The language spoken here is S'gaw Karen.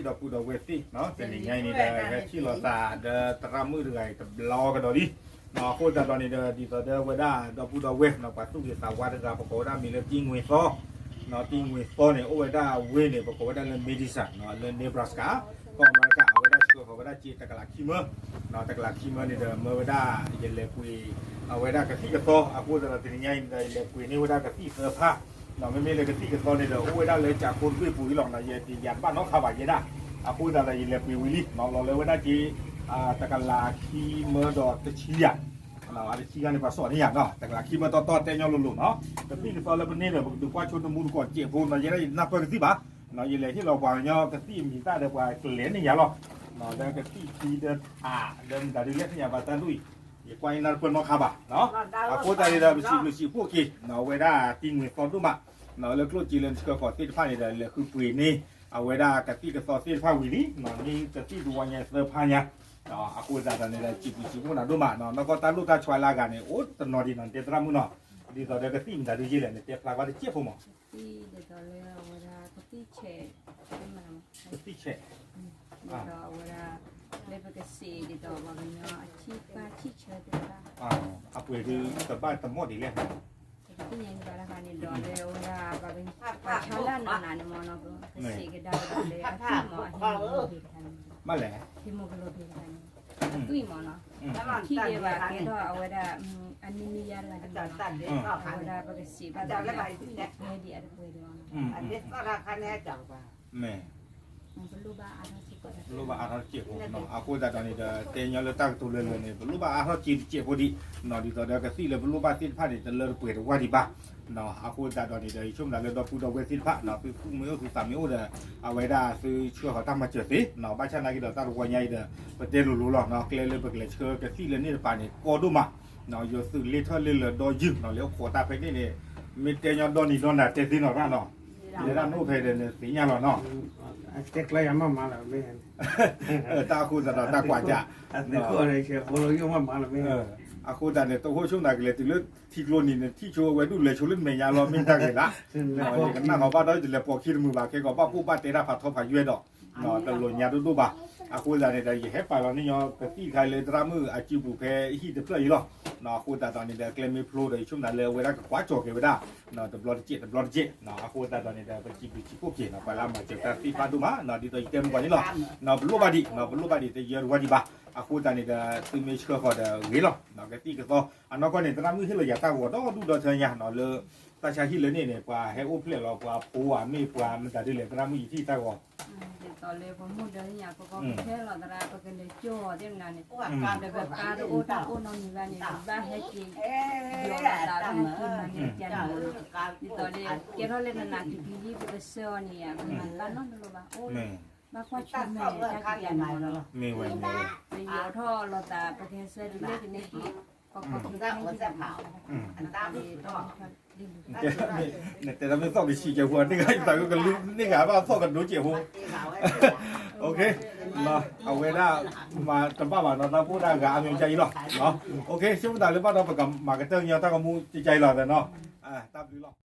ဒီပုၢ်ဒီဝဲၢ်သ့ၣ်နီၤ တနံၤညါအံၤန့ၣ်ဒီး ဟဲထံၣ်လိာ်သးဒီးသရၣ်မုၣ်တဂၤအံၤတဘျီကဒီးလံ. အဃိသတးဒီးန့ၣ်ဒီး ဒ်သိးဒီးဝဲဒၣ်ဒီပုၢ်ဒီဝဲၢ်နီၤ ပှၤသူၣ်ဂ့ၤသးဝါတဂၤ ပကိးဝဲဒၣ်မံၤလၢတံငွ့ၤသီ နီၤ တံငွ့ၤသီန့ၣ် အိၣ်ဝဲဒၣ်အဝ့ၢ်န့ၣ် ပကိးဝဲဒၣ်လၢ Madison နီၤ လၢ Nebraska ကီၢ်အမဲရကၤ အဝဲဒၣ်ဆှၢဃီၤဝဲဒၣ်စ့တကလးခံမၢ နီၤ တကလးခံမၢန့ၣ်ဒီး မၢဝဲဒၣ် ယလဲၤပှ့ၤ အဝဲဒၣ်ကသံၣ်ကသီ အဃိသတးဒီးတနံၤညါအံၤန့ၣ်ဒီး ယလဲၤပှ့ၤန့ၢ်ဝဲဒၣ်ကသံၣ်သၢဖၣ် နီၤ မ့မ့ၢ်လၢကသံၣ်ကသီန့ၣ်ဒီး အိၣ်ဝဲဒၣ်လၢကၠးခိတဘ့ၣ်ပူၤအံၤလီၤနီၤ ယ ယၤတဘၣ်နီတခါဘၣ် ယဲဒၣ် အဃိသတးဒီး ယလဲၤပှ့ၤဝံၤလံနီၤ လီၤလၢဝဲဒၣ်က့ တကလးခံမၢဒီးတဆံယၤ အတဆံဂၤန့ၣ် ပှၤစိာ်န့ၢ်ယၤနီၤ တကလးခံမၢတီတီတဲညီလိၤလိၤနီၤ ကသံၣ်ကသီလၢပန့ၢ်ဒီး ပကဒုးကွၢ်ဆိတမူတကိးစဲးဖိနီၤ ယဲဒၣ်ယနၢ်ပၢၢ်ကသံၣ်ဘၣ် နီၤ ယလဲၤဟ့ၣ်လီၤပှၤကညီကသံၣ်အမံၤသၣ်ဒီးပှၤကလဲၤန့ၢ်ယၤလီၤ ဒီးကသံၣ်ခံဒီးထး ဒီးမတၤဒုးလဲၣ်သ့ၣ်ညါဘၣ်တၢ်ဒိၣ်အံၤ ယကွၢ်အံၤနၢ်တပၢၢ်နီတခါဘၣ် အဃိသတးန့ၣ်ဒီး ပစံးဘျုးစံးဖှိၣ်က့ၤ အဝဲဒၣ်တံငွ့ၤသီဒိၣ်မး လၢကျိၣ်စ့လၢနဆှၢဃီၤသ့ၣ်တဖၣ်န့ၣ်ဒီး လဲၤဃုပှ့ၤန့ၢ် အဝဲဒၣ်ကသံၣ်ကသီသ့ၣ်တဖၣ်ဝံၤလံ မ့ၢ်ကသံၣ်တဝီညါသၢဖၣ်ညါ အဃိသတးဒီးန့ၣ်ဒီး စံးဘျုးစံးဖှိၣ်နၤဒိၣ်မးနီၤ နီၢ်ကီၢ်တၢ်လိၣ်တၢ်ဆီလၢအဂၤန့ၣ် အိၣ်တနီၤဒံးနီၤ နတဲသရၣ်မုၣ်နီၤ ဒ်သိးဒီးကသံၣ်မတၤဒုးယ့ၢ်လဲၣ် နတဲဖျါကွၢ်တစဲးဖိမး ကသံၣ်ဒ်သိးလၢအဝဲဒၣ်ကသံၣ်ဆဲး ကသံၣ်ဆဲး ဒ်သိးအဝဲဒၣ် လၢပကစံးဒ်သိးပှၤကညီ အဆံၣ်ပၢ်ဆံၣ်ဆၢသ့ၣ်တဖၣ် အပှ့ၤဒုးကဘၣ်တမီၣ်ဒ်လဲၣ် ပကသ့ၣ်ညါဒံးဘၣ်တခါန့ၣ် ဒီးလၢအဝဲဒၣ် ပှၤကညီ ပှၤဆီလၢအနးနးန့ၣ်မ့ၢ်နီၤ ပကစံးကဒါကဒီးလၢအသွံၣ်မ့ၢ်အဟ့ၣ်မ့ၢ်ကလိၤဘ့ၣ်တခါန့ၣ် မ့ၢ်လဲၣ် ဟ့ၣ်မ့ၢ်ကလိၤဘ့ၣ်တခါန့ၣ် အသွံၣ်မ့ၢ်နီၤ ထံၣ်က့ၤဘၣ်ကဲထီၣ်အဝဲဒၣ် အနံၤနံၤယါတဂၤန့ၣ်မ့ၢ်နီၤ အဝဲဒၣ်ပကစံးဘၣ်တၢ်လၢပှဲၤဒံးအီၤနီၤ မ့ၢ် ပလိၣ်ဘၣ်အါထီၣ်စ့ၢ်ကီး ပလိၣ်ဘၣ်အါထီၣ်စ့ၢ်ဖိနီၤ အဃိသတးဒီးန့ၣ်ဒီး တဲညီလၢတၢ်ကတိၤလၢလၢာ်န့ၣ် ပလိၣ်ဘၣ်အါထီၣ်စ့ၢ်တစဲးဖိဒံး ဒ်သိးဒီးကသံၣ်လၢပလိၣ်ဘၣ်သ့ၣ်တဖၣ်န့ၣ် တလၢတပှဲၤတဝၢ်ဒံးဘၣ် အဃိသတးဒီးန့ၣ်ဒီး ယဆိကမိၣ်သးလၢဒီပုၢ်ဒီဝဲၢ်သ့ၣ်တဖၣ် သုသူၣ်မ့ၢ်အိၣ်သုသးမ့ၢ်အိၣ်ဒီး အဝဲဒၣ်သုဆှၢဃီၤတၢ်မၤစၢၤသ့ ဘၣ်ဆၣ်နာ်က့ဒီးတၢ်တဝီညါအံၤဒီး ပတဲလိၤလိၤလီၤ ကျဲလၢပကလဲၤဆှၢကသံၣ်လၢန့ၣ်တပၤန့ၣ် ကီဒိၣ်မး ယိၤသုးလ့ထၢၣ်လ့လၢာ်ဒီယုၢ် လၢအိၣ်ခိးတၢ်ဖဲန့ၣ်န့ၣ် မ့ၢ်တဲညီဒီနံၤဒီနၤတဲသ့နီၤရၣ်နီၤ လဲၤဒၣ်နအိၣ်ဖဲဒီးနသ့ၣ်ညါလီၤနီၤ တဲကျဲယၤမးမးလီၤမ့ၢ် တၢ်အဃိသတးဒီးတၢ်ကွၢ်ကၢ် အဃိသတးန့ၣ် တဟိၣ်ဆိနၤကလဲၤတုၤလၢထံကျိနံၤန့ၣ် ထံၣ်ဆိဝဲဒူၣ်လဲၤဆိလၢမဲာ်ညါလီၤ မ့ၢ်တၢ်ဂ့ၤလၢ ယကနၣ်ဃီဘၣ်ဒီးယတလဲၤပိာ်ခံတမုာ်ဘၣ် ခဲကီးဘၣ်ပိၢ်ဘၣ်တဲတၢ်ဖးထီဖးယွဲဒီး တလိၣ်ညါဒိၣ်ဒိၣ်ဘၣ် အဃိသတးန့ၣ်ဒီး ယဟဲပာ်လီၤန့ၢ်ညီကသံၣ်တခါလၢသရၣ်မုၣ်အစုပူၤဖဲဟံၣ်တဖျၢၣ်အံၤလီၤ အဃိသတးဒီးန့ၣ်ဒီး ကျဲမ့ၢ်ဖျိဒီး ယဆိကမိၣ်သးလၢအဝဲဒၣ်ကကွၢ်ကၠီၤက့ၤဝဲဒၣ် တဘျီတစဲးတဘျီတစဲး အဃိသတးဒီးန့ၣ်ဒီး ပစံးဘျုးစံးဖှိၣ်က့ၤ ပှၤလၢအမၤစၢၤတၢ်သ့ၣ်တဖၣ်ဒိၣ်မး ဒ်သိးယတဲမုၢ်ပှၤန့ၣ်လီၤ ပလိၣ်ဘၣ်ဒံး ပလိၣ်ဘၣ်ဒံးတယၢတဝၢ်ဒံးဘၣ် အဃိသတးန့ၣ်ဒီး သုမ့ၢ်ဆှၢဃီၤဒီးဂ့ၤလီၤ ကသံၣ်ကသီ အနီၢ်ကီၢ်န့ၣ် သရၣ်မုၣ်ဟ့ၣ်လီၤယၤတၢ်ဂီၤဒီဒူၣ်ဒီထၢညါလၢ တၢ်ဆါဟံၣ်လၢန့ၣ်န့ၣ် ပှၤဟဲအိၣ်ဖျဲၣ်လီၤ ပှၤဖိဧါမ့ၢ်ပှၤမတၤဒ်လဲၣ် သရၣ်မုၣ်ယထံၣ်တၢ်ဂီၤ ဒ်သိးလၢပမိၢ်ဒီးန့ၣ် ပကီၢ်ပခဲလီၤသရၣ် ပကလဲၤကၠိအီၤသ့ၣ်မနၤန့ၣ် ဒီးပပၢ်တအိၣ်တၢ်အိၣ်နီတမံၤဘၣ်န့ၣ် ပဘၣ်ဟဲက့ၤ ယီၤလီၤသးလၢဟဲက့ၤမၤန့ၣ် ပကန့ၣ် ဒ်သိးလၢ ကဲထီၣ်လၢနနးကံၤကံၤလံ ပကဆှၢအီၤန့ၣ် ပမၤတဘၣ်နီတလိၤဘၣ် အိၣ်လၢ ဘၣ်ကွၢ်ဆၢၣ်မဲာ်တၢ်ကယၤန့ၣ်မ့ၢ်နီၤ မ့ၢ်ဝဲန့ၣ် ပယီၤထီၣ်လီၤသး ပကဟဲဆှၢဒုးလၢကန့ၣ်ဟံၣ် ကီၢ်ကီၢ်ခဲခဲန့ၣ် နတဲတၢ်မ့ၢ်သီၣ်ကဆံးကဲဖိ န့ၢ်ဂၤယသးကလုၢ်န့ၢ်ဂၤဘၣ်သီၣ်ကဒိကဲးဖိ အဝဲဒၣ် မၤတဘၣ်ဘၣ်နီၤ တၢ်ဖိတၢ်ဂၤအါမံၤကါအံၤလီၤ ဆိကမိၣ်သးလၢဘၣ်ဒီးပကမၤကတၢၢ်ကညီတၢ်ဂီၤမူကါအံၤလီၤနီၤ တၢ်ဘျုးလီၤ